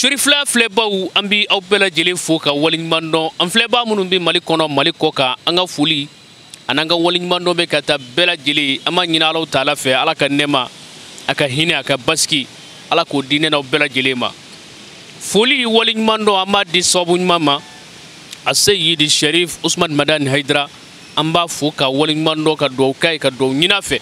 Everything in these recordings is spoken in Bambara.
Cherifla filɛbaw, an bi aw bɛɛ lajɛlen fo ka waleɲuman dɔn. An filɛbaa minnu bɛ Mali kɔnɔ, Mali kɔ kan, an ka foli an'an ka waleɲuman dɔn bɛ ka taa bɛɛ lajɛlen. An b'a ɲini Alahu taala fɛ, Ala ka nɛɛma, a ka hinɛ, a ka basigi, Ala k'o di ne n'aw bɛɛ lajɛlen ma. Foli waleɲuman dɔn, an b'a di sababu ɲuman ma, a Seyidi Sherif Usman Madani Hayidara. An b'a fo ka waleɲuman dɔn, ka dugawu k'a ye, ka dugawu ɲini a fɛ,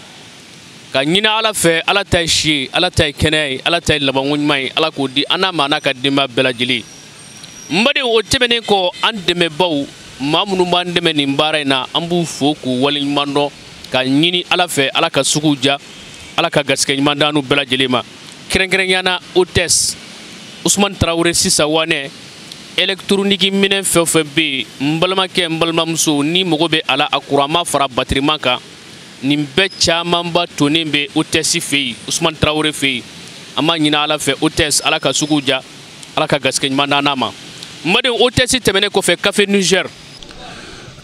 ka ɲini Ala fɛ. Ala ta ye si ye, Ala ta ye kɛnɛya ye, Ala ta ye labanko ɲuman ye, Ala k'o di an n'a ma n'a ka denbaya bɛɛ lajɛlen. N badenw, o tɛmɛnen kɔ, an dɛmɛbaw, maa minnu b'an dɛmɛ nin baara in na, an b'u fo k'u waleɲuman dɔn, ka ɲini Ala fɛ, Ala ka suguw diya, Ala ka garisɛgɛ ɲuman d'an n'u bɛɛ lajɛlen ma. Kɛrɛnkɛrɛnnenya la, hôtesse Usumani Tarawele Sisa Wanɛ, électronique minɛn fɛn o fɛn bɛ yen, n balimakɛ, n balimamuso, ni mago bɛ a la, a kuranma fara batiriman kan, nin bɛɛ camanba tonnen bɛ hôtesse fɛ yen, Usumani Tarawele fɛ yen. An b'a ɲini Ala fɛ, hôtesse, Ala ka suguw diya, Ala ka garisɛgɛ ɲuman d'an n'a ma. N badenw, hôtesse tɛmɛnen kɔfɛ, Café Niger.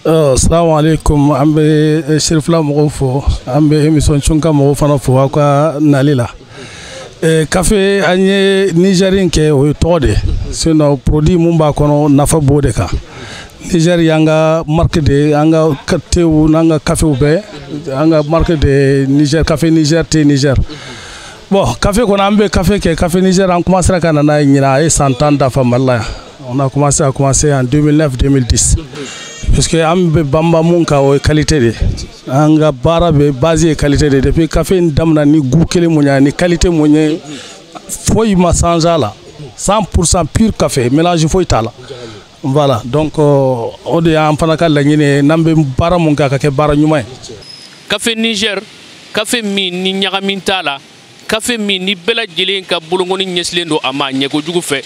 Salamu aleykum. An bɛ Cherifla mɔgɔw fo, an bɛ émission Cunka mɔgɔw fana fo aw ka nali la. Café an ye Niger in kɛ, o ye tɔgɔ de ye, sinon produit mun b'a kɔnɔ, nafa b'o de kan. Niger y'an ka marque de ye, an ka tew n'an ka caféw bɛɛ, an ka marque de ye Niger, Café Niger, thé Niger. Bon, café kɔni, an bɛ café kɛ, Café Niger, an commencera ka na n'a ye ɲinan, a ye san 10 dafa Mali la yan. On a commencé à commencer en 2009 2010, puisque an bɛ banba mun kan, o ye qualité de ye. An ka baara bɛ base ye qualité de ye. Depuis café in daminɛ ni goût kelen mun ye, ni qualité mun ye, foyi ma changer a la, 100% pur café, mélange foyi t'a la. Voilà, donc o de y'an fana ka laɲini ye, n'an bɛ baara mun kɛ, a ka kɛ baara ɲuman ye. Café Niger, café min ni ɲagami t'a la, café min ni bɛɛ lajɛlen ka bolonkɔni ɲɛsilen don a ma ɲɛkojugu fɛ.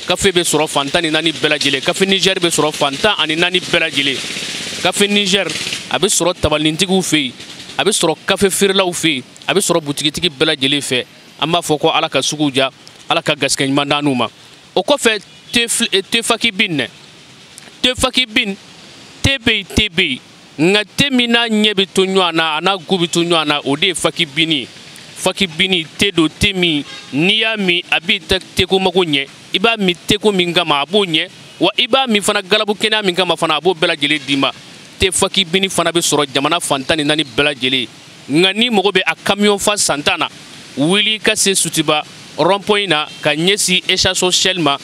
Café bɛ sɔrɔ fan 14 bɛɛ lajɛlen. Café Niger bɛ sɔrɔ fan 14 bɛɛ lajɛlen. Café Niger, a bɛ sɔrɔ tabalintigiw fɛ yen, a bɛ sɔrɔ café feerelaw fɛ yen, a bɛ sɔrɔ butigitigi bɛɛ lajɛlen fɛ. An b'a fɔ ko Ala ka suguw diya, Ala ka garisɛgɛ ɲuman d'an n'u ma. O kɔfɛ, thé Fakibine dɛ, thé Fakibine, thé bɛ yen, thé bɛ yen, nka thé min n'a ɲɛ bɛ to ɲɔgɔn na, a n'a goût bɛ to ɲɔgɔn na, o de ye Fakibine ye. Fakibine thé don, thé min n'i y'a min, a b'i ta teko mako ɲɛ. I b'a min teko min kama, a b'o ɲɛ, wa i b'a min fana galabu kɛnɛya min kama fana, a b'o bɛɛ lajɛlen d'i ma. Thé Fakibine fana bɛ sɔrɔ jamana fan 14 bɛɛ lajɛlen. Nka n'i mago bɛ a camion fa 10 na, wuli ka se Sotiba rond-point na, ka ɲɛsin station Shell ma,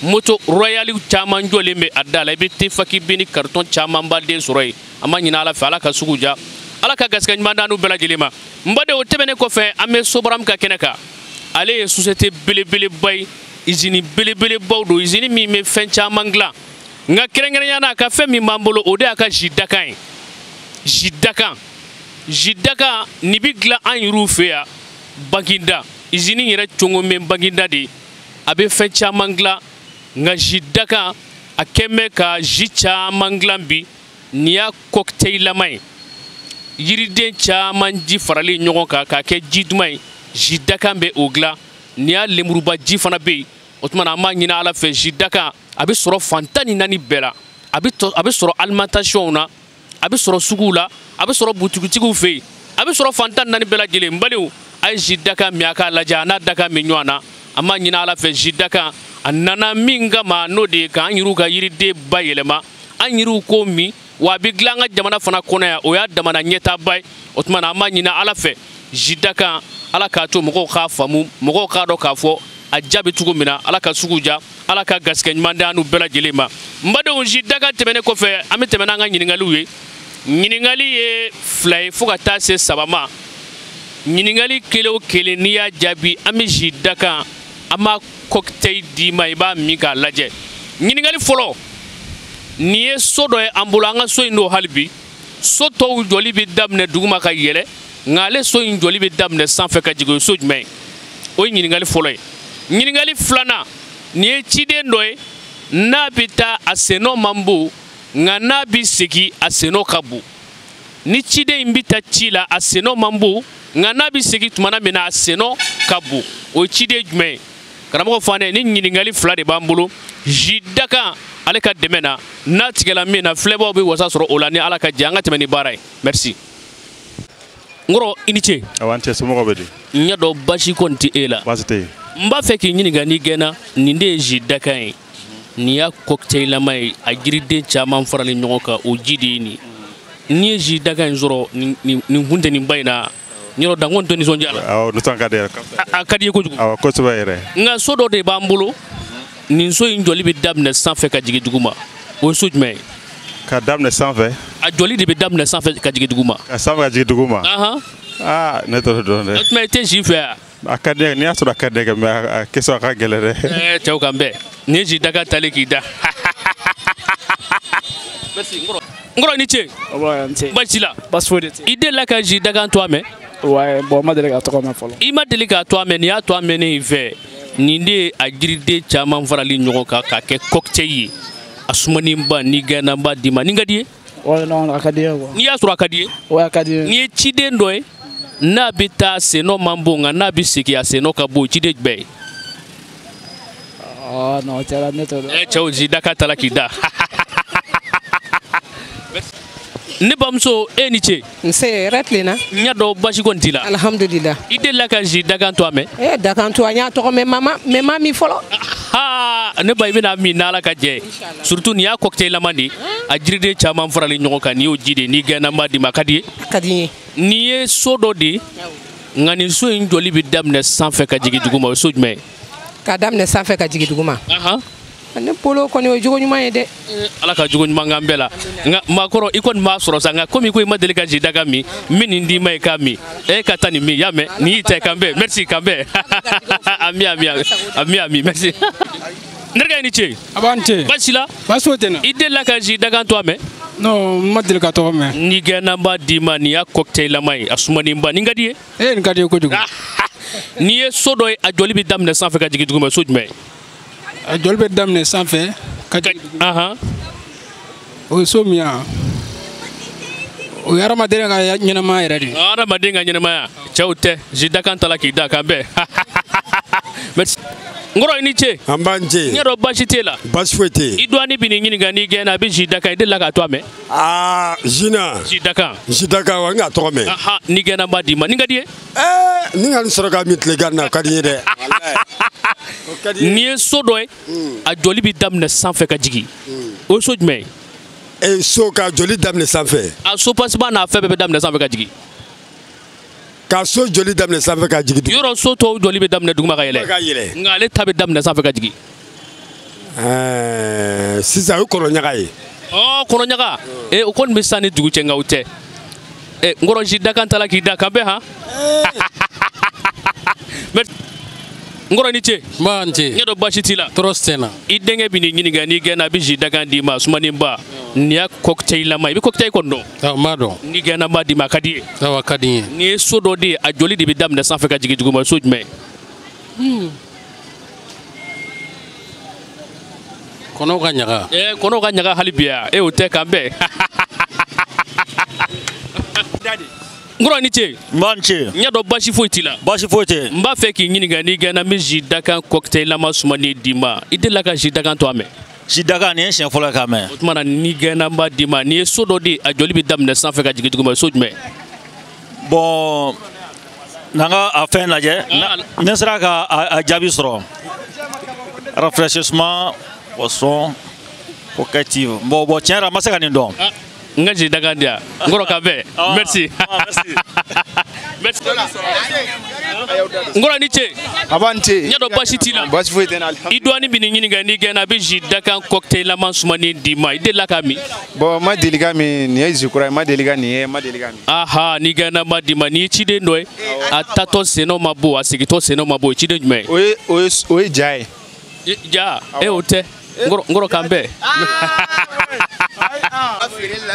moto Royal caman jɔlen bɛ a da la, i bɛ thé Fakibine carton camanba den sɔrɔ yen. An b'a ɲini Ala fɛ, Ala ka sugu diya, Ala ka garisɛgɛ ɲuman d'an n'u bɛɛ lajɛlen ma. N badenw, o tɛmɛnen kɔfɛ, an bɛ Sobaram ka kɛnɛ kan. Ale ye société belebeleba ye, usine belebelebaw don, usine min bɛ fɛn caman dilan, nka kɛrɛnkɛrɛnnenya la, a ka fɛn min b'an bolo, o de y'a ka jus dakan ye. Jus dakan, jus dakan nin bɛ dilan an yɛrɛw fɛ yan Baginda. Usine yɛrɛ cogo bɛ Baginda de, a bɛ fɛn caman dilan, nka jus dakan, a kɛn bɛ ka jus caman dilan bi. Nin y'a cocktail-lama ye, yiriden caman ji faralen ɲɔgɔn kan k'a kɛ ji duman ye. Jus dakan bɛ o dilan. Nin y'a lemuruba ji fana bɛ yen. O tuma na, an b'a ɲini Ala fɛ, jus dakan a bɛ sɔrɔ fan 14 bɛɛ la, a bɛ sɔrɔ alimentation na, a bɛ sɔrɔ suguw la, a bɛ sɔrɔ butigitigiw fɛ yen, a bɛ sɔrɔ fan 14 bɛɛ lajɛlen. N badenw, a ye jus dakan min, a k'a lajɛ, a n'a dakan min ɲɔgɔn na. An b'a ɲini Ala fɛ, jus dakan a nana min kama, n'o de ye k'an yɛrɛw ka yiriden bayɛlɛma, an yɛrɛw k'o min, wa a bɛ dilan an ka jamana fana kɔnɔ yan, o y'a damana ɲɛtaaba ye. O tuma na, an b'a ɲini Ala fɛ, jus dakan, Ala k'a to mɔgɔw k'a faamu, mɔgɔw k'a dɔn k'a fɔ a ja bɛ cogo min na. Ala ka sugu diya, Ala ka garisɛgɛ ɲuman d'an n'u bɛɛ lajɛlen ma. N badenw, jus dakan tɛmɛnen kɔfɛ, an bɛ tɛmɛ n'an ka ɲininkaliw ye. Ɲininkali ye fila ye fo ka taa se saba ma. Ɲininkali kelen o kelen, n'i y'a jaabi, an bɛ jus dakan, an b'a cocktail d'i ma, i b'a min k'a lajɛ. Ɲininkali fɔlɔ, nin ye so dɔ ye an bolo, an ka so in don hali bi. So tɔw jɔli bɛ daminɛ duguma ka yɛlɛ, nka ale so in jɔli bɛ daminɛ sanfɛ ka jigin. O ye so jumɛn ye? O ye ɲininkali fɔlɔ ye. Ɲininkali filanan, nin ye ciden dɔ ye, n'a bɛ taa, a sennɔ man bon, nka n'a bɛ segin, a sennɔ ka bon. Ni ciden in bɛ taa ci la, a sennɔ man bon, nka n'a bɛ segin tumana min na, a sennɔ ka bon. O ye ciden jumɛn ye? Karamɔgɔ Fanɛ, ni ɲininkali fila de b'an bolo jus dakan ale ka dɛmɛ na, n'a tigɛla min na, filɛbaw bɛ wasa sɔrɔ o la ni Ala ka jɛ. An ka tɛmɛ ni baara ye. Merci. N kɔrɔ, i ni ce. Awa, an cɛ. Somɔgɔw bɛ di? N y'a dɔn basi kɔni tɛ e la. Baasi tɛ yen. N b'a fɛ k'i ɲininka n'i gɛnna nin de ye jus dakan ye nin y'a cocktail-lama ye a jiriden caman faralen ɲɔgɔn kan o ji de ye nin n'i ye jus dakan in sɔrɔ nin funteniba in na yɔrɔ danko tɛ nisɔndiya la. Awɔ nisɔn ka di yɛrɛ. A ka di i ye kojugu. Awɔ kosɛbɛ yɛrɛ. Nka so dɔ de b'an bolo nin so in jɔli bɛ daminɛ sanfɛ ka jigin duguma o ye so jumɛn ye. Ka daminɛ sanfɛ. A jɔli de bɛ daminɛ sanfɛ ka jigin duguma. Ka sanfɛ ka jigin duguma. Aa ne t'o dɔn dɛ. O tuma i tɛ si fɛ yan. A ka di ne ye n'i y'a sɔrɔ a ka di ne ye mais a question a ka gɛlɛn dɛ. Ɛɛ cɛw kan bɛn nin ye jus daga talen k'i da. Merci n kɔrɔ. N kɔrɔ i ni ce. Ouais, n ce. Baasi t'i la. Baasi foyi de tɛ. I delila ka jus daga to a mɛn. Ouais, bon n ma deli k'a tɔgɔ mɛn fɔlɔ. I ma deli k'a to a mɛn nin y'a to a mɛnnen i fɛ nin de ye a jiriden caman farali ɲɔgɔn kan k'a kɛ cocktail ye a sumaninba ni gɛnna n b'a d'i ma nin ka di ye. Ouais, non a ka di ye quoi. N'i y'a sɔrɔ a ka di ye. Ouais, a ka di ye. N'i ye ciden dɔ ye n'a bɛ taa sennɔ man bon nka n'a bɛ segin a sennɔ ka bon ciden jumɛn ye. Ah non cɛ ne t'o dɔn. Ɛ cɛw jus daga ta la k'i da. Ne bamuso e ni ce. Nse hɛrɛ tilenna. N y'a dɔn baasi kɔni t'i la. Alihamudulila. I delila ka jus daga to a mɛn. Ee daga to a n y'a tɔgɔ mɛn mama mais ma min fɔlɔ. Aa ne ba i bɛna min n'Ala ka jɛ ye. Surtout nin y'a cocktail-lama de ye. A jiriden caman faralen ɲɔgɔn kan nin y'o ji de ye n'i gɛnna n b'a d'i ma a ka di i ye. A ka di n ye. Nin ye so dɔ de ye nka nin so in jɔli bɛ daminɛ sanfɛ ka jigin duguma o ye so jumɛn ye. Ka daminɛ sanfɛ ka jigin duguma. Ne bolo kɔni o ye jogo ɲuman ye dɛ. Ala ka jogo ɲuman k'an bɛɛ la nka maakɔrɔ i kɔni b'a sɔrɔ sa nka komi i ko i ma deli ka jus daga min n bɛ nin d'i ma i k'a min e ka taa nin min y'a mɛn nin y'i ta ye k'an bɛn merci k'an bɛn ami ami ami ami merci. N terikɛ i ni ce. A b'an ce. Baasi la. Baasi foyi tɛ n na. I delila ka jus daga to a mɛn. Non n ma deli ka tɔgɔ mɛn. N'i gɛnna n b'a d'i ma nin y'a cocktail-lama ye a sumaninba nin ka di i ye. Ee nin ka di n ye kojugu. N'i ye so dɔ ye a jɔli bɛ daminɛ sanfɛ ka jigin duguma so jumɛn ye. A jɔli bɛ daminɛ sanfɛ ka jigin duguma. O ye so min ye o ye hadamaden ka ɲɛnamaya yɛrɛ de ye. Hadamaden ka ɲɛnamaya cɛw tɛ jus dakan ta la k'i da k'an bɛn. Merci. N kɔrɔ i ni ce. An b'an ce. N y'a dɔn baasi t'e la. Baasi foyi tɛ yen. I dɔgɔnin bɛ n'i ɲininka n'i gɛnna a bɛ jus dakan i delila k'a to a mɛn. Aa jus na. Jus dakan. Jus dakan wa n k'a tɔgɔ mɛn. N'i gɛnna n b'a d'i ma nin ka di i ye. Ɛɛ ni ka nin sɔrɔ ka min tilegan na a ka di n ye dɛ. Nin ye so dɔ ye a jɔli bɛ daminɛ sanfɛ ka jigin o ye so jumɛn ye. Ee so ka jɔli daminɛ sanfɛ. A soubassement n'a fɛn bɛɛ bɛ daminɛ sanfɛ ka jigin. Ka so jɔli daminɛ sanfɛ ka jigin. Yɔrɔ so tɔw jɔli bɛ daminɛ duguma ka yɛlɛ. Ka yɛlɛ. Nka ale ta bɛ daminɛ sanfɛ ka jigin. Ɛɛ sisan o ye kɔnɔɲaga ye. Ɔ kɔnɔɲaga ee o kɔni bɛ san ni dugu cɛ nka o tɛ. Ɛ n kɔrɔ jus dakan ta la k'i da k'an bɛn han. N kɔrɔ i ni ce. N b'a n ce. N y'a dɔn baasi t'i la. Tɔɔrɔ si tɛ n na. I denkɛ bɛ n'i ɲininka n'i gɛnna a bɛ jus dakan d'i ma sumaninba nin y'a cocktail-lama ye i bɛ cocktail kɔni dɔn. Awɔ n b'a dɔn. N'i gɛnna n b'a d'i ma a ka di i ye. Awɔ a ka di n ye. Nin ye so dɔ de ye a jɔli de bɛ daminɛ sanfɛ ka jigin duguma so jumɛn ye. Kɔnɔw ka ɲaga. Ɛɛ kɔnɔw ka ɲaga hali bi yan e o tɛ k'an bɛn. N kɔrɔ i ni ce. N b'a ni ce. N y'a dɔn baasi foyi t'i la. Baasi foyi tɛ. N b'a fɛ k'i ɲininka n'i gɛnna n bɛ jus dakan cocktail-lama sumanin d'i ma i delila ka jus dakan to a mɛn. Jus dakan nin ye siɲɛ fɔlɔ ye k'a mɛn. O tuma na n'i gɛnna n b'a d'i ma nin ye so dɔ de ye a jɔli bɛ daminɛ sanfɛ ka jigin duguma so jumɛn. Bon n'an ka a fɛn lajɛ ne sera ka a jaabi sɔrɔ rafraîchissement boisson coquettive bon tiɲɛ yɛrɛ la n ma se ka nin dɔn. N ka jus dakan di yan n kɔrɔ k'an bɛn merci merci n kɔrɔ i ni ce. A b'an ce. N y'a dɔn baasi t'i la. Baasi foyi tɛ n na. I dɔgɔnin bɛ n'i ɲininka n'i gɛnna a bɛ jus dakan cocktail-lama sumanin d'i ma i delila k'a min. Bon n ma deli ka min nin ye jus kura ye n ma deli ka nin ye n ma deli ka min. Aha n'i gɛnna n b'a d'i ma nin ye ciden dɔ ye a taatɔ sennɔ ma bon a segintɔ sennɔ ma bon o ye ciden jumɛn ye. O ye ja ye. Ja e o tɛ. N kɔrɔ k'an bɛn.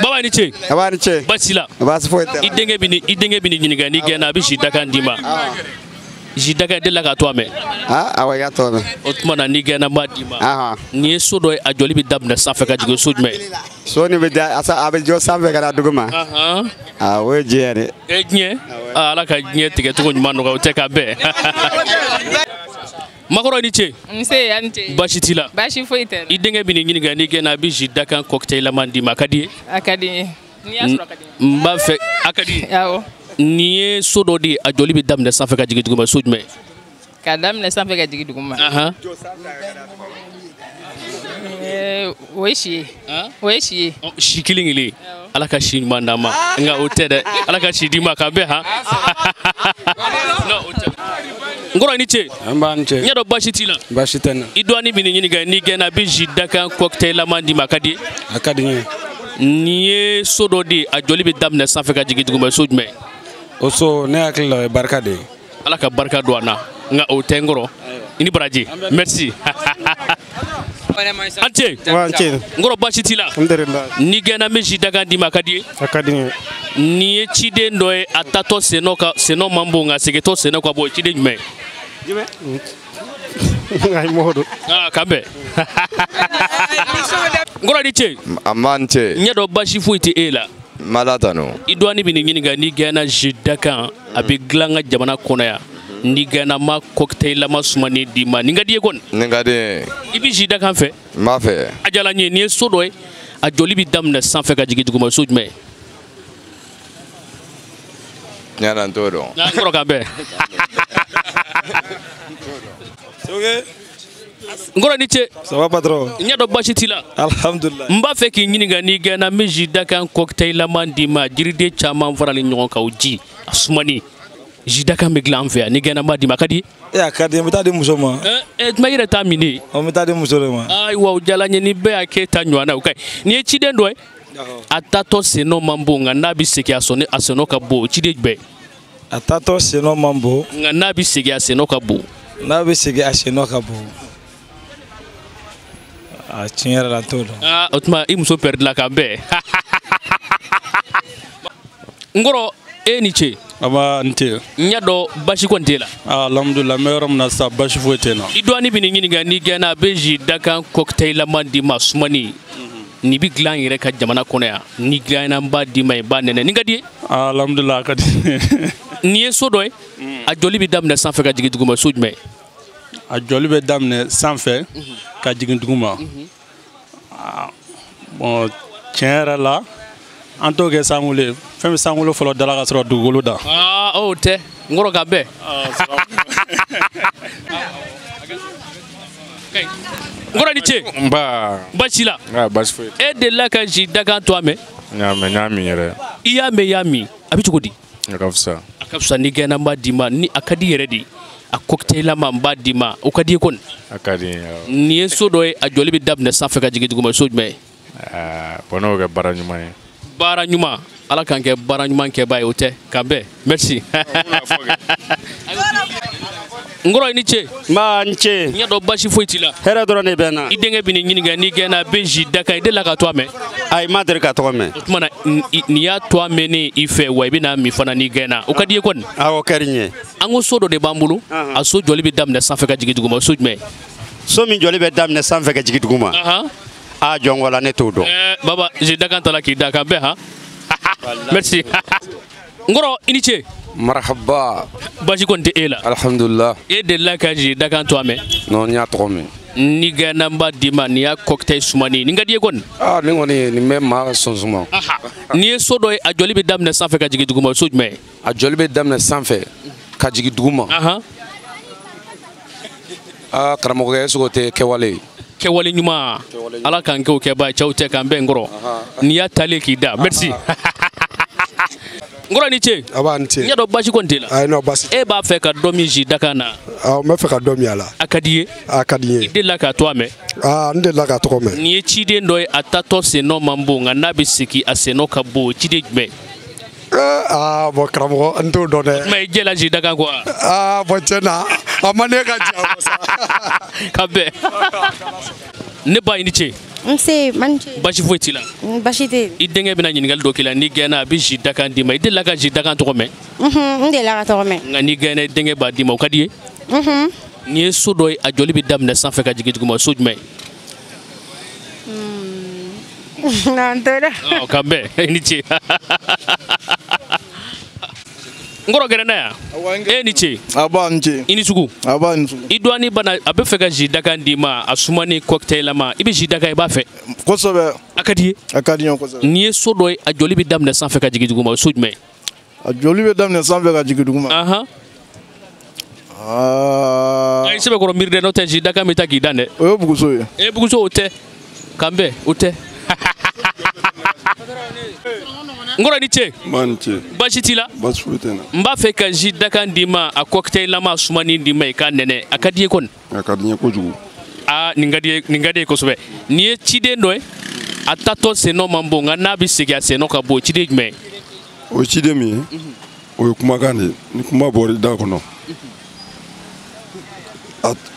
Baba i ni ce. A b'a ni ce. Baasi la. Baasi foyi tɛ. I denkɛ bɛ n'i ɲininka n'i gɛnna a bɛ jus dakan d'i ma. Jus dakan i delila k'a to a mɛn. Awɔ i y'a to a mɛn. O tuma na n'i gɛnna n b'a d'i ma. Nin ye so dɔ ye a jɔli bɛ daminɛ sanfɛ ka jigin so jumɛn. So nin bɛ da a bɛ jɔ sanfɛ ka na duguma. Aa o ye diɲɛ de. E diɲɛ ala ka diɲɛ tigɛcogo ɲuman nɔgɔya o tɛ k'a bɛn. Makɔrɔ i ni ce. Nse a ni ce. Baasi t'i la. Baasi foyi tɛ n na. I denkɛ bɛ n'i ɲininka n'i gɛnna a bɛ jus dakan cocktail-lama d'i ma a ka di i ye. A ka di n ye. N'i y'a sɔrɔ a ka di n ye. N b'a fɛ a ka di i ye. Awɔ. Nin ye so dɔ de ye a jɔli bɛ daminɛ sanfɛ ka jigin duguma so jumɛn. K'a daminɛ sanfɛ ka jigin duguma. O ye si ye. O ye si ye. Si kelen kelen. Ala ka si ɲuman d'an ma. Nka o tɛ dɛ. Ala ka si d'i ma k'an bɛn han. Non, o tɛ. N kɔrɔ i ni ce. An b'a ni ce. N y'a dɔn baasi t'i la. Baasi tɛ n na. I dɔgɔnin bɛ nin ɲininka n'i gɛnna a bɛ zi dakan cocktail-lama d'i ma a ka di. A ka di n ye. Nin ye so dɔ de ye a jɔli bɛ daminɛ sanfɛ ka jigin duguma so jumɛn? O so ne hakili la o ye barika de ye. Ala ka barika don an na nka o tɛ n kɔrɔ. I ni baraji. Merci. An ce. Wa an ce. N kɔrɔ baasi t'i la. Alhamdulilayi. N'i gɛnna n bɛ zi dakan d'i ma a ka di ye. A ka di n ye. Nin ye ciden dɔ ye a taatɔ sennɔ ka sennɔ man bon nka segintɔ sennɔ ka bon o ye ciden jumɛn ye? Ayi mɔgɔ don. Aa k'an bɛn. N kɔrɔ i ni ce. A ma n ce. N y'a dɔn baasi foyi tɛ e la. N ma tanu. I dɔgɔnin bɛ nin ɲininka n'i gɛnna zi dakan a bɛ dilan n ka jamana kɔnɔ yan. N'i gɛnna n ma cocktail-lama sumanen d'i ma nin ka di i ye kɔni. Nin ka di n ye. I bɛ zi dakan fɛ. N b'a fɛ. A diyara n ye nin ye so dɔ ye a jɔli bɛ daminɛ sanfɛ ka jigin duguma so jumɛn ye? Tiɲɛ na n t'o dɔn. N kɔrɔ k'an bɛn. N kɔrɔ i ni ce. Ça va patron? N y'a dɔn baasi t'i la. Alhamdulilayi. N b'a fɛ k'i ɲininka n'i gɛnna n bɛ zi dakan cocktail-lama d'i ma jiriden caman faralen ɲɔgɔn kan o ji a sumani. Zi dakan bɛ dilan an fɛ yan n'i gɛnna n b'a d'i ma a ka di. A ka di n bɛ taa di muso ma. Tuma i yɛrɛ t'a min de. N bɛ taa di muso de ma. Ayiwa o diyara n ye ni bɛɛ y'a k'e ta ɲɔgɔn na o ka ɲi nin ye ciden dɔ ye. A taatɔ sennɔ man bon nka n'a bɛ segin a sennɔ ka bon o ciden jumɛn? A taatɔ sennɔ man bon. Nka n'a bɛ segin a sennɔ ka bon. N'a bɛ segin a sennɔ ka bon. A tiɲɛ yɛrɛ la n t'o dɔn. Aa o tuma i muso pɛrɛdila k'an bɛn. N kɔrɔ e ni ce. Aba n ce. N y'a dɔn baasi kɔni t'e la. Alhamdulilayi n bɛ yɔrɔ min na sisan baasi foyi tɛ n na. I dɔgɔnin bɛ nin ɲininka n'i gɛnna a bɛ zi dakan cocktail-lama d'i ma sumani. Nin bɛ dilan yɛrɛ ka jamana kɔnɔ yan ni dilanna n b'a d'i ma i b'a nɛnɛ nin ka di ye. Alhamdulilayi a ka di. Nin ye so dɔ ye a jɔli bɛ daminɛ sanfɛ ka jigin duguma so jumɛn? A jɔli bɛ daminɛ sanfɛ ka jigin duguma. Bon tiɲɛ yɛrɛ la an t'o kɛ sankolo ye fɛn bɛ sankolo fɔlɔ dala ka sɔrɔ dugukolo da. Aa o tɛ n kɔrɔ k'an bɛn. N kɔrɔ ni ce. Nba. Baasi la. Baasi foyi tɛ. E delila ka zi dakan to a mɛn? N y'a mɛn n y'a min yɛrɛ. I y'a mɛn i y'a min a bɛ cogo di? A ka fisa. A ka fisa ni gɛnna n b'a d'i ma ni a ka di yɛrɛ de a cocktail-lama n b'a d'i ma o ka di i ye kɔni? A ka di n ye awɔ. Nin ye so dɔ ye a jɔli bɛ daminɛ sanfɛ ka jigin duguma so jumɛn ye? Bon n'o kɛ baara ɲuman ye. Baara ɲuman ala k'an kɛ baara ɲuman kɛbaa ye o tɛ k'an bɛn merci. N kɔrɔ i ni ce. Nba n ce. N y'a dɔn baasi foyi t'i la. Hɛrɛ dɔrɔn de bɛ n na. I denkɛ bɛ nin ɲininka n'i gɛnna a bɛ zi dakan i delila ka to a mɛn? Ayi n ma deli ka tɔgɔ mɛn. O tuma na nin y'a to a mɛnnen i fɛ wa i bɛna min fana n'i gɛnna o ka di i ye kɔni? Awɔ o ka di n ye. An ko so dɔ de b'an bolo a so jɔli bɛ daminɛ sanfɛ ka jigin duguma so jumɛn? So min jɔli bɛ daminɛ sanfɛ ka jigin duguma. A jɔn wala ne t'o dɔn. Baba zi dakan ta la k'i da k'an bɛn han. Merci. N kɔrɔ i ni ce. Marhaba. Baasi kɔni tɛ e la. Alhamdulilah. E delila ka zi dakan to a mɛn? Non n y'a tɔgɔ mɛn. Ni gɛnna n b'a d'i ma nin y'a cocktail sumani nin ka di i ye kɔni? Aa nin kɔni nin bɛ maa sɔnsuma. Nin ye so dɔ ye a jɔli bɛ daminɛ sanfɛ ka jigin duguma so jumɛn? A jɔli bɛ daminɛ sanfɛ ka jigin duguma. Aa karamɔgɔkɛ est-ce que o tɛ kɛwale ye? Kɛwale ɲuman ala k'an kɛ o kɛbaa ye cɛw tɛ k'an bɛn n kɔrɔ n'i y'a talen k'i da merci. N kɔrɔ ni ce. A b'a ni ce. N y'a dɔn baasi kɔni t'e la. Ayi non baasi. E b'a fɛ ka dɔ min zi dakan na. Awɔ n bɛ fɛ ka dɔ min a la. A ka di i ye? A ka di n ye. I delila k'a to a mɛn? Aa n delila k'a tɔgɔ mɛn. Nin ye ciden dɔ ye a taatɔ sennɔ man bon nka n'a bɛ segin a sennɔ ka bon ciden jumɛn? Aa bon karamɔgɔ n t'o dɔn dɛ. Mais i jɛla zi dakan kɔ wa? Aa bon tiɲɛ na a ma ne ka jɛ a kɔ sa. Ka bɛn. Ne ba i ni ce. Nse man ce. Baasi foyi t'i la. Baasi tɛ yen. I denkɛ bɛna ɲininkali dɔ k'i la n'i gɛnna a bɛ zi dakan d'i ma i delila ka zi dakan tɔgɔ mɛn? N delila ka tɔgɔ mɛn. Nka n'i gɛnna i denkɛ b'a d'i ma o ka di i ye? Nin ye so dɔ ye a jɔli bɛ daminɛ sanfɛ ka jigin duguma so jumɛn? Non n t'o dɔn. Ɔ k'an bɛn i ni ce. N kɔrɔ gɛrɛ n na yan. E ni ce. A b'a ni ce. I ni sugu. A b'a ni sugu. I dɔgɔnin bana a bɛ fɛ ka zi dakan d'i ma a sumani cocktail-lama i bɛ zi dakan i b'a fɛ. Kosɛbɛ. A ka di i ye? A ka di n ye kosɛbɛ. Nin ye so dɔ ye a jɔli bɛ daminɛ sanfɛ ka jigin duguma so jumɛn? A jɔli bɛ daminɛ sanfɛ ka jigin duguma. Nka i sɛbɛkɔrɔ miiri dɛ, n'o tɛ zi dakan bɛ taa k'i dan dɛ. O ye buguso ye. E buguso o tɛ. K'an bɛn o tɛ. N kɔrɔ i ni ce. N b'a ni ce. Baasi t'i la. Baasi foyi tɛ n na. N b'a fɛ ka zi dakan d'i ma, a cocktail-lama sumani d'i ma i k'a nɛnɛ, a ka di i ye kɔni. A ka di n ye kojugu. Aa nin ka di ye, nin ka di ye kosɛbɛ. Nin ye ciden dɔ ye, a taatɔ sennɔ man bon, nka n'a bɛ segin a sennɔ ka bon. Ciden jumɛn ye? O ye ciden min ye, o ye kumakan de ye. Ni kuma bɔra i da kɔnɔ,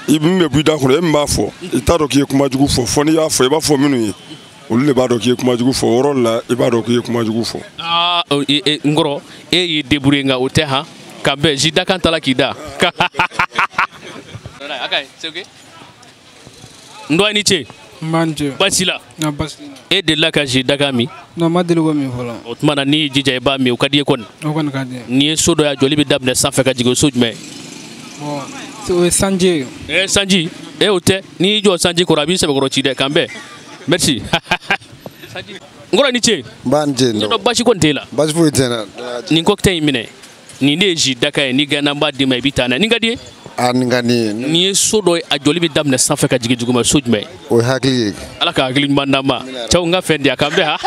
i min bɛ bɔ i da kɔnɔ, e min b'a fɔ, i t'a dɔn k'i ye kuma jugu fɔ, fo n'i y'a fɔ, i b'a fɔ minnu ye, olu de b'a dɔn k'i ye kuma jugu fɔ. O yɔrɔ la, i b'a dɔn k'i ye kuma jugu fɔ. Aa n kɔrɔ, e y'i débrouillé nka o tɛ han. K'an bɛn zi dakan ta la k'i da. N dɔgɔ i ni ce. N b'a ni ce. Baasi la. Non, baasi tɛ. E delila ka zi dakan min? Non, n ma deli k'o min fɔlɔ. O tuma na n'i y'i jija i b'a min, o ka di i ye kɔni. O kɔni ka di n ye. N'i ye so dɔ ye a jɔli bɛ daminɛ sanfɛ ka jigin, o so jumɛn? Bon, o ye sanji ye. Ee sanji, e o tɛ, n'i y'i jɔ sanji kɔrɔ a b'i sɛbɛkɔrɔ ci dɛ, k'an bɛn. Merci. N kɔrɔ i ni ce. N b'a ni ce. N dɔn baasi kɔni t'e la. Baasi foyi tɛ n na. Nin cocktail in minɛ, nin de ye zi dakan ye, n'i gagné n b'a d'i ma i bɛ taa n'a ye. Nin ka di i ye? A nin ka di n ye. Nin ye so dɔ ye, a jɔli bɛ daminɛ sanfɛ ka jigin duguma, so jumɛn? O ye hakili ye. Ala ka hakili ɲuman d'an ma. Cɛw n ka fɛn di yan, k'an bɛn han.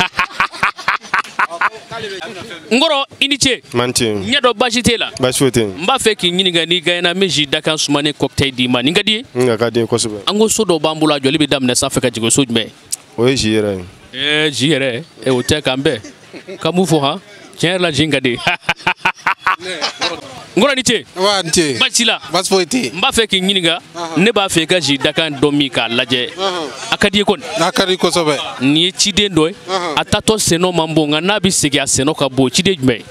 N kɔrɔ i ni ce. N ce. N ɲɛ dɔn baasi t'e la. Baasi foyi tɛ yen. N b'a fɛ k'i ɲininka n'i gagné n bɛ zi dakan sumani cocktail d'i ma, nin ka di i ye? N ka di n ye kosɛbɛ. An ko so dɔ b'an bolo a jɔli bɛ daminɛ sanfɛ ka jigin, so jumɛn? O ye zi yɛrɛ ye. Ee zi yɛrɛ, e o tɛ, k'an bɛn. K'an b'u fo han. Tiɲɛ yɛrɛ la zi in ka di. N kɔrɔ i ni ce. Wa n ce. Baasi la. Baasi foyi tɛ yen. N b'a fɛ k'i ɲininka, ne b'a fɛ i ka zi dakan dɔ min k'a lajɛ. A ka di i ye kɔni. A ka di kosɛbɛ. Nin ye ciden dɔ ye, a taatɔ sennɔ man bon, nka n'a bɛ segin a sennɔ ka bon. Ciden jumɛn ye?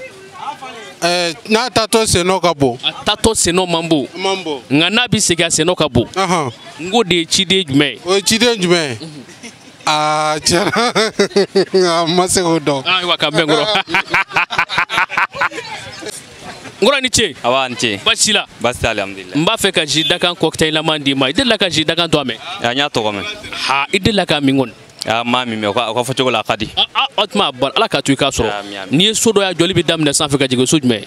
N'a taatɔ sennɔ ka bon. A taatɔ sennɔ man bon. Man bon. Nka n'a bɛ segin a sennɔ ka bon. N k'o de ye ciden jumɛn ye? O ye ciden jumɛn ye? Aa tiɲɛ na n ma se k'o dɔn. Ayiwa k'an bɛn kɔrɔ. N kɔrɔ i ni ce. Awa n ce. Baasi la. Baasi tɛ, alihamudulila. N b'a fɛ ka zi dakan cocktail-lama d'i ma. I delila ka zi dakan to a mɛn? N y'a tɔgɔ mɛn. Ha i delila k'a min kɔni? Aa n m'a min mɛ, o ka fɔcogo la a ka di. Aa o tuma a banna, Ala k'a to i k'a sɔrɔ. N'i ye so dɔ ye a jɔli bɛ daminɛ sanfɛ ka jigin, so jumɛn?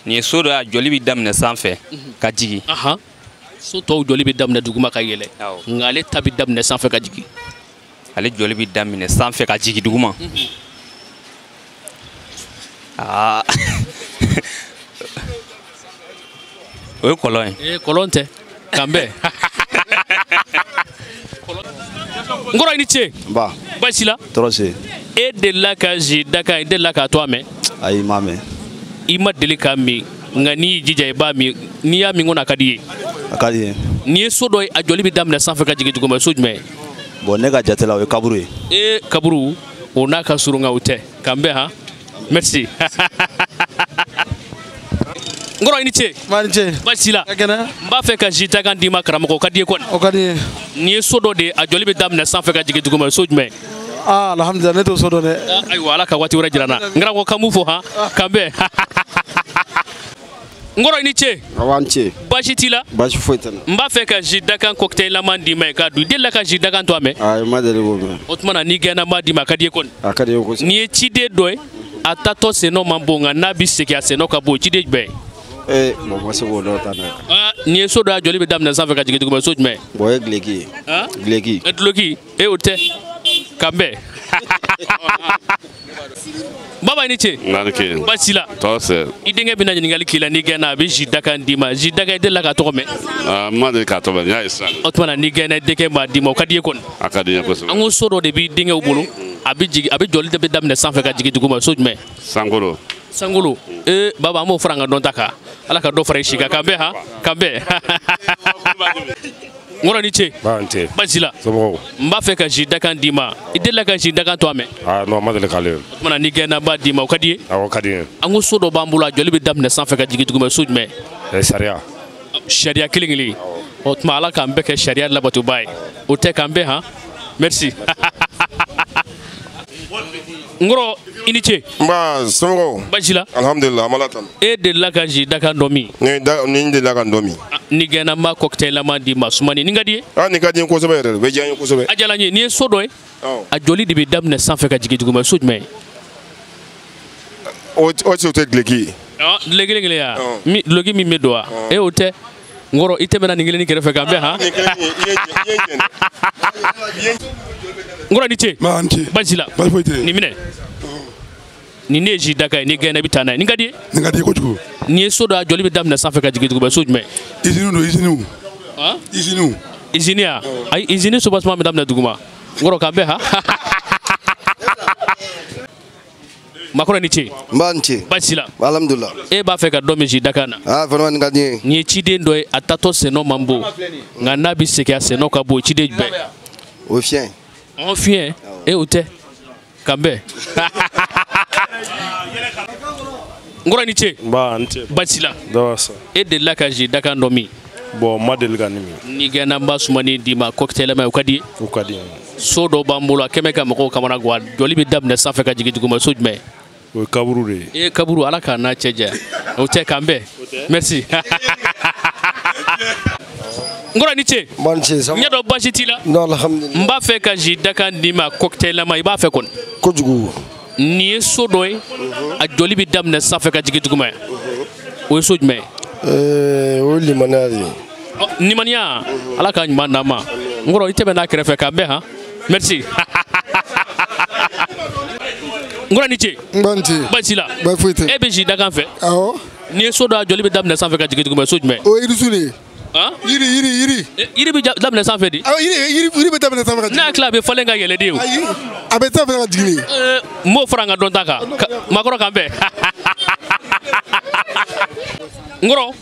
N'i ye so dɔ ye a jɔli bɛ daminɛ sanfɛ ka jigin. So tɔw jɔli bɛ daminɛ duguma ka yɛlɛ, nka ale ta bɛ daminɛ sanfɛ ka jigin. Ale jɔli bɛ daminɛ sanfɛ ka jigin duguma. Aa o ye kɔlɔn ye. Ee kɔlɔn tɛ, k'an bɛn. N kɔrɔ i ni ce. Nba. Baasi la. Tɔɔrɔ si. E delila ka zi dakan, i delila k'a to a mɛn? Ayi n m'a mɛn. I ma deli k'a min, nka n'i y'i jija i b'a min, n'i y'a min kɔni a ka di i ye. A ka di n ye. N'i ye so dɔ ye a jɔli bɛ daminɛ sanfɛ ka jigin duguma, so jumɛn ye? Bon ne ka jate la o ye kaburu ye. Ee kaburu o n'a ka surun nka o tɛ, k'an bɛn han. Merci. N kɔrɔ i ni ce. N ni ce. Baasi la. Ka kɛnɛ. N b'a fɛ ka zi dakan d'i ma karamɔgɔ, o ka di i ye kɔni. O ka di n ye. Nin ye so dɔ de ye a jɔli bɛ daminɛ sanfɛ ka jigin duguma, so jumɛn? Aa alhamdulilah ne t'o so dɔn dɛ. Ayiwa Ala ka waati wɛrɛ jira n na. N karamɔgɔ k'an b'u fo han, k'an bɛn. N kɔrɔ i ni ce. Awa n ce. Baasi t'i la? Baasi foyi tɛ n na. N b'a fɛ ka zi dakan cocktail-lama d'i ma i k'a dun. I delila ka zi dakan to a mɛn? Ayi n ma deli k'o mɛn. O tuma na n'i gagné n b'a d'i ma, a ka di i ye kɔni. A ka di n ye kosɛbɛ. N'i ye ciden dɔ ye, a taatɔ sennɔ man bon, nka n'a bɛ segin a sennɔ ka bon, ciden jumɛn ye? Ee bon ma se k'o dɔn ta dɛ. Aa nin ye so dɔ ye a jɔli bɛ daminɛ sanfɛ ka jigin duguma, so jumɛn? Bon o ye duloki ye. Duloki. Duloki, e o tɛ, k'an bɛn. Baba i ni ce. N ni ce. Baasi la. Tɔɔrɔ tɛ. I denkɛ bɛna ɲininkali k'i la, n'i gagné a bɛ zi dakan d'i ma. Zi dakan i delila k'a tɔgɔ mɛn? N ma deli k'a tɔgɔ mɛn, n y'a ye sisan. O tuma na n'i gagné i denkɛ b'a d'i ma, o ka di i ye kɔni. A ka di n ye kosɛbɛ. An ko so dɔ de b'i denkɛw bolo, a bɛ jigin, a bɛ jɔli de bɛ daminɛ sanfɛ ka jigin duguma, so jumɛn? Sankolo. Sankolo. Ee baba an b'o fara an ka dɔnta kan. Ala ka dɔ fara i si kan, k'an bɛn han, k'an bɛn. N kɔrɔ i ni ce. Ba n ce. Baasi la. Somɔgɔw. N b'a fɛ ka zi dakan d'i ma. I delila ka zi dakan to a mɛn? Aa non n ma deli k'ale ye. O tuma na n'i gagné n b'a d'i ma, o ka di i ye? Awɔ ka di n ye. An ko so dɔ b'an bolo a jɔli bɛ daminɛ sanfɛ ka jigin duguma, so jumɛn? Sariya. Sariya kelen kelen. O tuma Ala k'an bɛɛ kɛ sariya labatoba ye. O tɛ k'an bɛn han. Merci. N kɔrɔ i ni ce. Nba somɔgɔw. Baasi la. Alhamdulilah an b'Ala tanu. E delila ka zi dakan dɔ min? Ni n delila ka n dɔ min. Ni gagné n b'a cocktail-lama d'i ma sumani, nin ka di i ye? Aa nin ka di n ye kosɛbɛ yɛrɛ de, o bɛ diya n ye kosɛbɛ. A diyara n ye. N'i ye so dɔ ye, a jɔli de bɛ daminɛ sanfɛ ka jigin duguma, so jumɛn ye? O tɛ duloki ye. Duloki kelen kelen ya? Duloki min bɛ don wa? E o tɛ. N kɔrɔ i tɛmɛna nin kelen kɛrɛfɛ kan bɛn han. N kɔrɔ ni ce. Baasi la. Baasi foyi tɛ yen. Nin minɛ. Nin ne ye jus daka ye, n'i gagné i bɛ taa n'a ye. Nin ka di ye? Nin ka di ye kojugu. Nin ye so dɔ a jɔli bɛ daminɛ sanfɛ ka jigin duguma, so jumɛn? Usine don, usine. Usine. Usine ya? Ayi, usine soubassement bɛ daminɛ duguma. N kɔrɔ k'an bɛn han. Makɔrɔ ni ce. N b'a ni ce. Baasi la. Alhamdulilah. E b'a fɛ ka dɔ min jus daka na. Ah vraiment nin ka di n ye. Nin ye ciden dɔ ye, a taatɔ sennɔ man bon. Nka n'a bɛ segin a sennɔ ka bon, ciden jumɛn? O ye fiɲɛ ye. Ɔn fiɲɛ? E o tɛ. K'an bɛn. N kɔrɔ ni ce. Nba, n ce. Baasi la. Dɔ sa. E delila ka jus dakan dɔ min? Bon, n ma deli ka nin min. N'i gɛnna n b'a sumani d'i ma cocktail ma, o ka di ye? O ka di n ye. So dɔ b'an bolo a kɛmɛ ka mɔgɔw kamana gan, jɔli bɛ daminɛ sanfɛ ka jigin duguma, so jumɛn? O ye kaburu de ye. E kaburu, ala k'a n'a cɛ janya. O tɛ k'an bɛn. Merci. N kɔrɔ ni ce. N b'a ni ce. N ɲɛ dɔn baasi t'i la. Non alhamdulilah. N b'a fɛ ka jus dakan d'i ma cocktail ma, i b'a fɛ kɔni? Kojugu. Nin ye so dɔ ye, a jɔli bɛ daminɛ sanfɛ ka jigin duguma. O ye so jumɛn ye? O ye limaniya de ye. Limaniya, ala k'a ɲuman d'an ma. N kɔrɔ i tɛmɛ n'a kɛrɛfɛ k'an bɛn han. Merci. N kɔrɔ ni ce. N b'a ni ce. Baasi la. Baasi foyi tɛ. E bɛ jus dakan fɛ? Awɔ. N'i ye so dɔ a jɔli bɛ daminɛ sanfɛ ka jigin duguma, so jumɛn? O ye yirisun de ye. Yiri yiri yiri. Yiri bɛ daminɛ sanfɛ de. Awɔ, yiri yiri bɛ daminɛ sanfɛ ka jigin. N'a tila a bɛ falen ka yɛlɛ de o. Ayi, a bɛ sanfɛ ka jigin de. N b'o fara n ka dɔnta kan. Makɔrɔ k'an bɛn. N kɔrɔ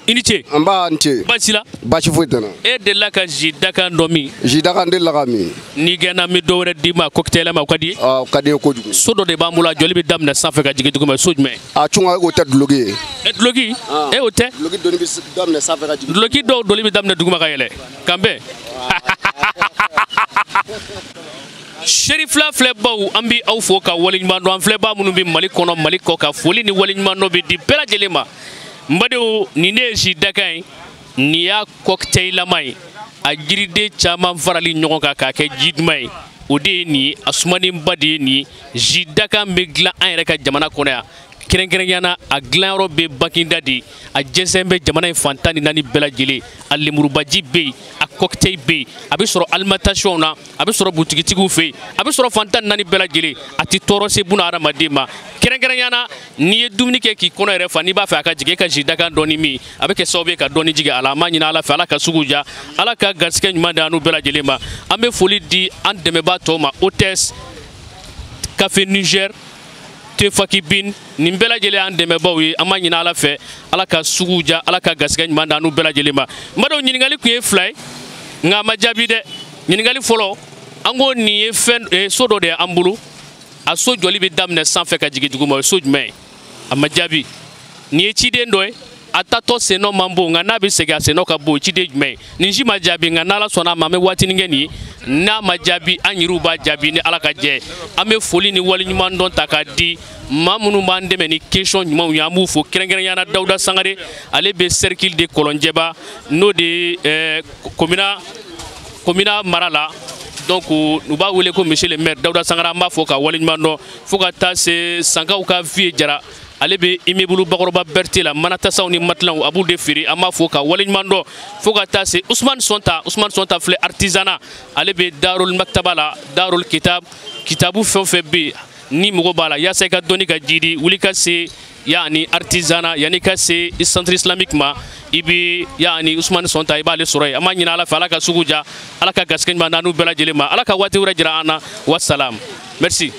i ni ce. N b'a ni ce. Baasi la. Baasi foyi tɛ n na. E delila ka jus dakan dɔ min? Jus dakan n delila ka min. N'i gɛnna n bɛ dɔ wɛrɛ d'i ma cocktail ma, o ka di ye? O ka di n ye kojugu. So dɔ de b'an bolo a jɔli bɛ daminɛ sanfɛ ka jigin duguma, so jumɛn? A cunga o tɛ duloki ye. Duloki? E o tɛ? Duloki donni bɛ daminɛ sanfɛ ka jigin. Duloki dɔw donni bɛ daminɛ duguma ka yɛlɛ. K'an bɛn. Seri fila filɛbaw, an bɛ aw fo ka waleɲuman dɔn. An filɛbaa minnu bɛ Mali kɔnɔ, Mali kɔ kan, foli ni waleɲuman dɔn bɛ di bɛɛ lajɛlen ma. N badenw, nin ne ye jus dakan ye, nin y'a cocktail-lama ye. A jiriden caman farali ɲɔgɔn kan k'a kɛ ji duman ye, o de ye nin ye, a sumanenba de ye nin ye. Jus dakan bɛ dilan an yɛrɛ ka jamana kɔnɔ yan. Kɛrɛnkɛrɛnnenya la, a dilanyɔrɔ bɛ Baginda de, a jɛnsɛn bɛ jamana in fan 14 bɛɛ lajɛlen. A lemurubaji bɛ yen, a cocktail bɛ yen, a bɛ sɔrɔ alimentation na, a bɛ sɔrɔ butigitigiw fɛ yen, a bɛ sɔrɔ fan 14 bɛɛ lajɛlen. A tɛ tɔɔrɔ se buna hadamaden ma. Kɛrɛnkɛrɛnnenya la, n'i ye dumuni kɛ k'i kɔnɔ yɛrɛ fa, n'i b'a fɛ a ka jigin, e ka jus dakan dɔɔni min, a bɛ kɛ sababu ye ka dɔɔni jigin a la. An b'a ɲini Ala fɛ, Ala ka sugu diya, Ala ka garisɛgɛ ɲuman di an n'u bɛɛ lajɛlen ma. An bɛ foli di an dɛmɛbaa tɔw ma, Hôtesse, Café Niger, Tefaki bin, nin bɛɛ lajɛlen y'an dɛmɛbaaw ye. An b'a ɲini Ala fɛ, Ala ka sugu diya, Ala ka garisɛgɛ ɲuman d'an n'u bɛɛ lajɛlen ma. N b'a dɔn ɲininkali tun ye 2 ye, nka a ma jaabi dɛ. Ɲininkali fɔlɔ, an ko nin ye fɛn so dɔ de ye an bolo, a so jɔli bɛ daminɛ sanfɛ ka jigin duguma, o ye so jumɛn ye? A ma jaabi. Nin ye ciden dɔ ye, a taatɔ sennɔ man bon, nka n'a bɛ segin a sennɔ ka bon, ciden jumɛn ye? Nin si ma jaabi, nka n'Ala sɔnna a ma, an bɛ waatinin kɛ nin ye. N'a ma jaabi, an yɛrɛw b'a jaabi ni Ala ka jɛ ye. An bɛ foli ni waleɲuman dɔn ta k'a di maa minnu b'an dɛmɛ ni question ɲumanw ye, an b'u fo kɛrɛnkɛrɛnnenya la. Dawuda Sangare, ale bɛ cercle de Kɔlɔnjɛba, n'o de ye komina mara la. Donc u b'a wele ko monsieur le maire Dawuda Sangare, an b'a fo ka waleɲuman dɔn. Fo ka taa se Sankaw ka vie Jara, ale bɛ immeuble Bakɔrɔba Berete la, manatasaw ni matelas a b'u de feere, an b'a fo ka waleɲuman dɔn. Fo ka taa se Usumani Sɔnta, Usumani Sɔnta filɛ artisanat, ale bɛ Darul Maktaba la, Darul Kitab, kitabu fɛn o fɛn bɛ yen ni mɔgɔ b'a la, yaasa i ka dɔnni ka jidi, wuli ka se yaani artisanat, yanni ka se centre islamique ma, i bɛ yaani Usumani Sɔnta, i b'ale sɔrɔ yen. An b'a ɲini Ala fɛ, Ala ka sugu diya, Ala ka garisɛgɛ ɲuman d'an n'u bɛɛ lajɛlen ma, Ala ka waati wɛrɛ jira an na. Wasalaam, merci.